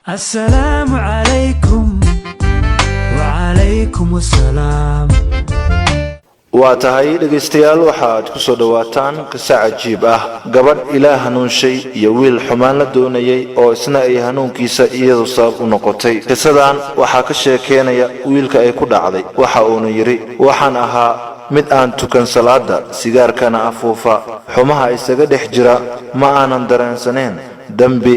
Assalaamu calaykum wacalaykum assalaam. Waa tahay, dhegaystayaal, waxaad ku soo dhowaataan qiso cajiib ah: gabadh Ilaah hanuunshay iyo wiil xumaan la doonayay oo isna ay hanuunkiisa iyadu sabab u noqotay. Qisadan waxaa ka sheekeynaya wiilka ay ku dhacday. Waxa uuna yidhi: "Waxaan ahaa mid aan tukan salaada, sigaarkana afuufa, xumaha isaga dhex jira. Ma aanan dareensanayn dembi,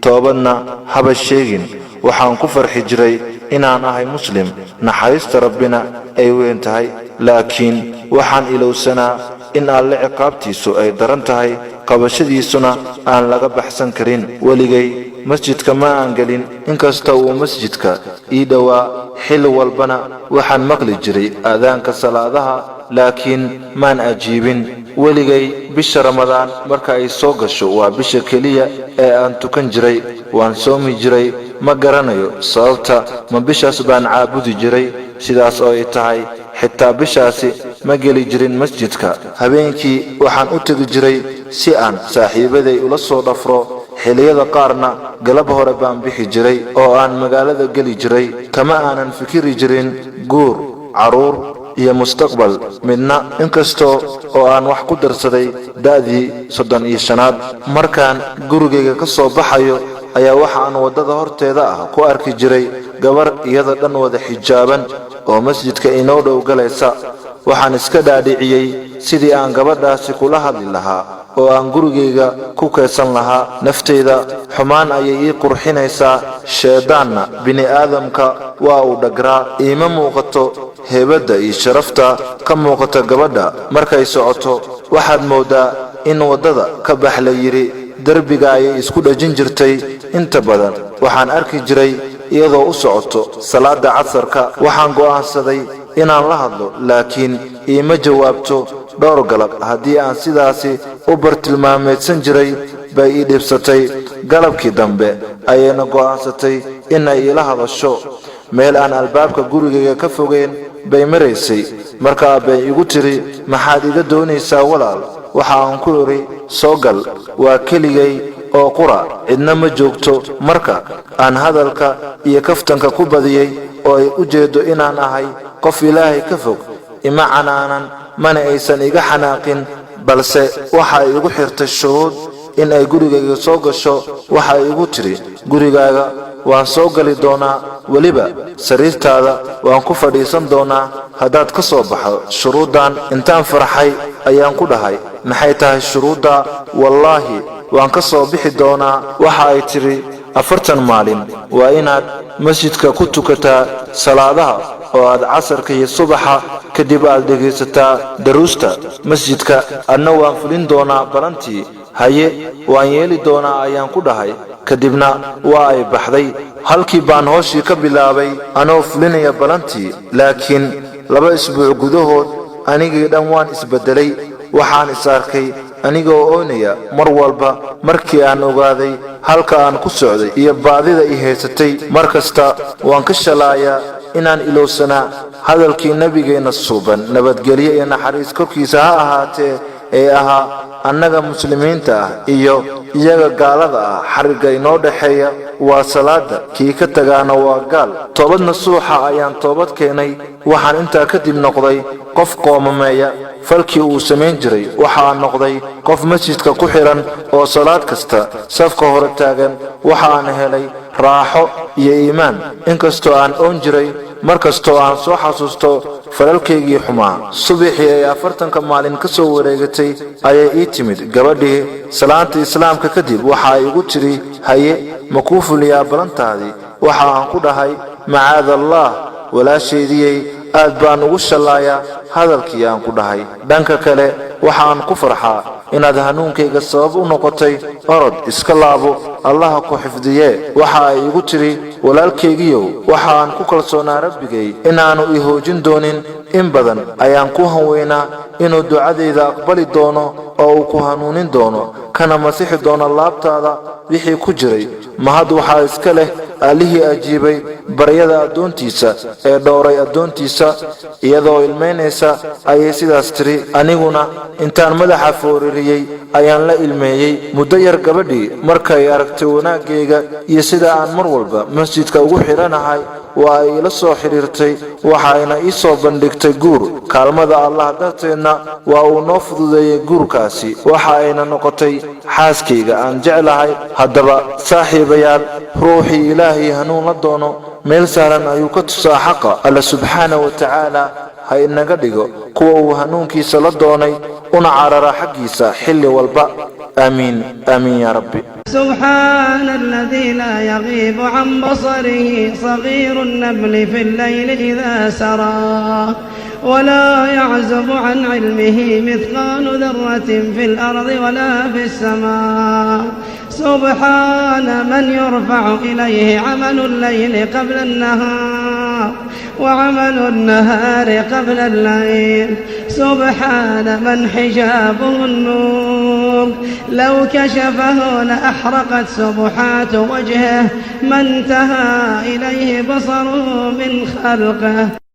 toobadna haba sheegin. Waxaan ku farxi jiray inaan ahay Muslim, naxariista Rabbina ay weyn tahay, laakiin waxaan ilowsanaa in Alle ciqaabtiisu ay daran tahay, qabashadiisuna aan laga baxsan karin. Weligay masjidka ma aan gelin, inkasta uu masjidka ii dhowaa. Xilli walbana waxaan maqli jiray aadaanka salaadaha, laakiin maan ajiibin weligay. Bisha Ramadaan marka ay soo gasho waa bisha keliya ee aan tukan jiray. Waan soomi jiray. Ma garanayo sababta, ma bishaas baan caabudi jiray? Sidaas oo ay tahay, xitaa bishaasi ma geli jirin masjidka. Habeenkii waxaan u tegi jiray si aan saaxiibaday ula soo dhafro. Xilliyada qaarna galab hore baan bixi jiray oo aan magaalada geli jiray. Kama aanan fikiri jirin guur, carruur iyo mustaqbal midna, inkastoo oo aan wax ku darsaday da'dii 35aad. Markaan gurigayga ka soo baxayo ayaa waxa aan waddada horteeda ah ku arki jiray gabar iyada dhan wada xijaaban oo masjidka inoo dhow galaysa. Waxaan iska dhaadhiciyey sidii aan gabadhaasi kula hadli lahaa oo aan gurigayga ku keedsan lahaa. Naftayda xumaan ayay ii qurxinaysaa, sheedaanna bini'aadamka waa uu dhagraa. Iima muuqato heebadda iyo sharafta ka muuqata gabadha markay socoto. Waxaad mooddaa in waddada ka bax la yidhi. Derbiga ayay isku dhajin jirtay. Inta badan waxaan arki jiray iyadoo u socoto salaada casarka. Waxaan go'aansaday inaan la hadlo, laakiin iima jawaabto. Dhowr galab haddii aan sidaasi u bartilmaameedsan jiray bay ii dhibsatay. Galabkii dambe ayayna go'aansatay inay iila hadasho. Meel aan albaabka gurigayga ka fogeyn bay maraysay. Markaa bay igu tidhi: 'Maxaad iga doonaysaa, walaal?' Waxa aan ku idhi: 'Soo gal, waa keligay oo qura, cidna ma joogto.' Marka aan hadalka iyo kaftanka ku badiyey oo ay u jeeddo inaan ahay qof Ilaahay ka fog, ima canaanan, mana aysan iga xanaaqin, balse waxa ay igu xirtay shuruud in ay gurigayga soo gasho. Waxa ay igu tidhi: 'Gurigaaga waan soo gali doonaa, weliba sariirtaada waan ku fadhiisan doonaa haddaad ka soo baxdo shuruuddan.' Intaan farxay ayaan ku dhahay: 'Maxay tahay shuruudda? Wallaahi waan ka soo bixi doonaa.' Waxa ay tidhi: 40 maalin waa inaad masjidka ku tukataa salaadaha, oo aad casarka iyo subaxa kadib aad dhegaysataa daruusta masjidka. Adna waan fulin doonaa balantii.' 'Haye, waan yeeli doonaa,' ayaan ku dhahay. Kadibna waa ay baxday. Halkii baan hooshii ka bilaabay anoo fulinaya balantii, laakiin 2 isbuuc gudahood anigii dhan waan isbeddelay. Waxaan is arkay anigoo oynaya mar walba markii aan ogaaday halka aan ku socday iyo baadida i haysatay. Mar kasta waan ka shalaayaa inaan ilowsanaa hadalkii Nebigeenna suuban, nabadgelyo iyo naxariis korkiisa ha ahaatee, ee ahaa: 'Annaga Muslimiinta ah iyo iyaga gaalada ah xarigga inoo dhexeeya waa salaada, kii ka tagaana waa gaal.' Toobad nasuuxa ayaan toobad keenay. Waxaan intaa kadib noqday qof qoomameeya falkii uu samayn jiray. Waxaan noqday qof masjidka ku xidhan oo salaad kasta safka hore taagan. Waxa aan helay raaxo iyo iimaan, inkastoo aan oon jiray mar kastoo aan soo xasuusto falalkaygii xumaa. Subaxii ay 40ka maalin ka soo wareegatay ayay ii timid gabadhii. Salaanta Islaamka kadib waxa ay igu tidhi: 'Haye, ma kuu fuliyaa balantaadii?' Waxa aan ku dhahay: 'Macaada Allah, walaashaydiyey, aad baan ugu shallaayaa hadalkii aan ku dhahay. Dhanka kale waxaan ku farxaa inaad hanuunkayga sabab u noqotay. Orod, iska laabo, Allaha ku xifdiyee.' Waxa ay igu tidhi: 'Walaalkaygiyow, waxa aan ku kalsoonaa Rabbigay inaannu i hoojin doonin. In badan ayaan ku hanweynaa inuu ducadayda aqbali doono oo uu ku hanuunin doono. Kana masixi doona laabtaada wixii ku jiray. Mahad waxaa iska leh Allihii ajiibay baryada addoontiisa ee dhowray addoontiisa. Iyadoo ilmaynaysa ayay sidaas tiri. Aniguna intaan madaxa foorariyey ayaan la ilmeeyey. Muddo yar gabadhii markay aragtay wanaaggayga iyo sida aan mar walba masjidka ugu xidhanahay, waa ay ila soo xidhiirtay, waxa ayna ii soo bandhigtay guur. Kaalmada Allah darteedna waa uu noo fududeeyey guurkaasi, waxa ayna noqotay xaaskayga aan jeclahay. Haddaba saaxiibayaal, ruuxii Ilaahay hanuun la doono meel sahlan ayuu ka tusaa xaqa. Alla subxaana wa tacaala ha inaga dhigo kuwa uu hanuunkiisa la doonay una carara xaggiisa xilli walba. Aamiin, aamiin yaa Rabbi. سبحان الذي لا يغيب عن بصره صغير النمل في الليل إذا سرى، ولا يعزب عن علمه مثقال ذرة في الأرض ولا في السماء. سبحان من يرفع إليه عمل الليل قبل النهار وعمل النهار قبل الليل. سبحان من حجابه النور، لو كشفه لأحرقت سبحات وجهه ما انتهى إليه بصره من خلقه.